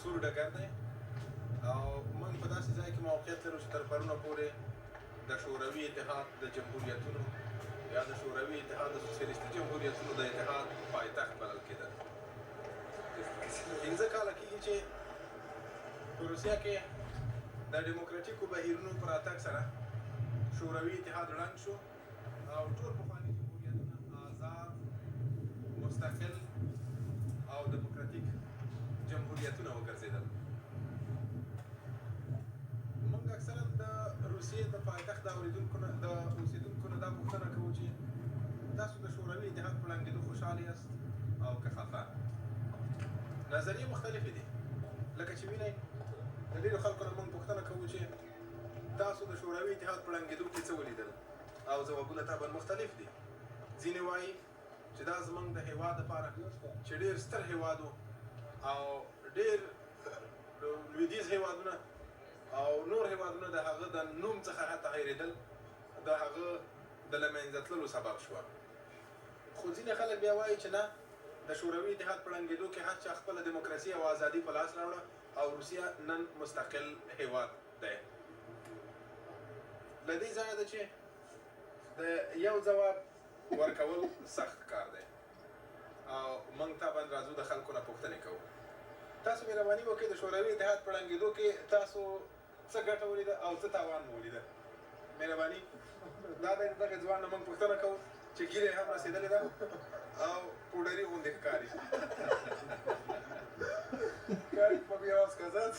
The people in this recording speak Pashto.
سور ډګر دی او موږ په داسې ځای کې موقعیت لرو چې تر پرونه پورې د شوروي اتحاد د جمهوریتونو یا د شوروي اتحاد د سوسیالیستي جمهوریتونو د اتحاد پایتخت بلل کېده. 5 کاله کېږي چې په روسیه کې د ډیموکراټیکو بهیرونو په راتګ سره شوروي اتحاد ړنګ شو او ټول پخواني جمهوریتونه آزاد، مستقل او دموکراتیک جمهوریتونه وګرځېدل. موږ اکثرا د روسیې د پایتخت د اورېدونکو نه د اوسېدونکو نه دا پوښتنه کوو چې تاسو د شوروي اتحاد په ړنګېدو خوشحال یاست او که خفه؟ نظریې مختلفې دي. لکه چې وینئ، د ډېرو خلکو نه موږ پوښتنه کوو چې تاسو د شوروي اتحاد په ړنګېدو کې څه ولیدل؟ او ځوابونه طبعا مختلف دي. ځینې وايي چې دا زموږ د هېواد لپاره چې ډېر ستر هېواد و او ډېر لویدیځ هېوادونه او نور هېوادونه د هغه د نوم څخه حتی هېرېدل، د هغه د له منځه تللو سبب شوه. خو ځینې خلک بیا وايي چې نه، د شوروي اتحاد په ړنګېدو کې هر چا خپله دموکراسي او ازادي په لاس راوړه او روسیه نن مستقل هېواد دی. له دې ځایه ده چې د یو ځواب ورکول سخت کار دی او موږ طبعا راځو د خلکو نه پوښتنې کوو. تاسو مهرباني وکړئ، د شوروي اتحاد په ړنګېدو کې تاسو څه ګټه ولیده او څه تاوان مو ولیده؟ مهرباني. دا دی، د دغه ځوان نه موږ پوښتنه کوو چې ږیره یې هم رسېدلې ده او پوډري غوندې ښکاري. Как могу я вам сказать؟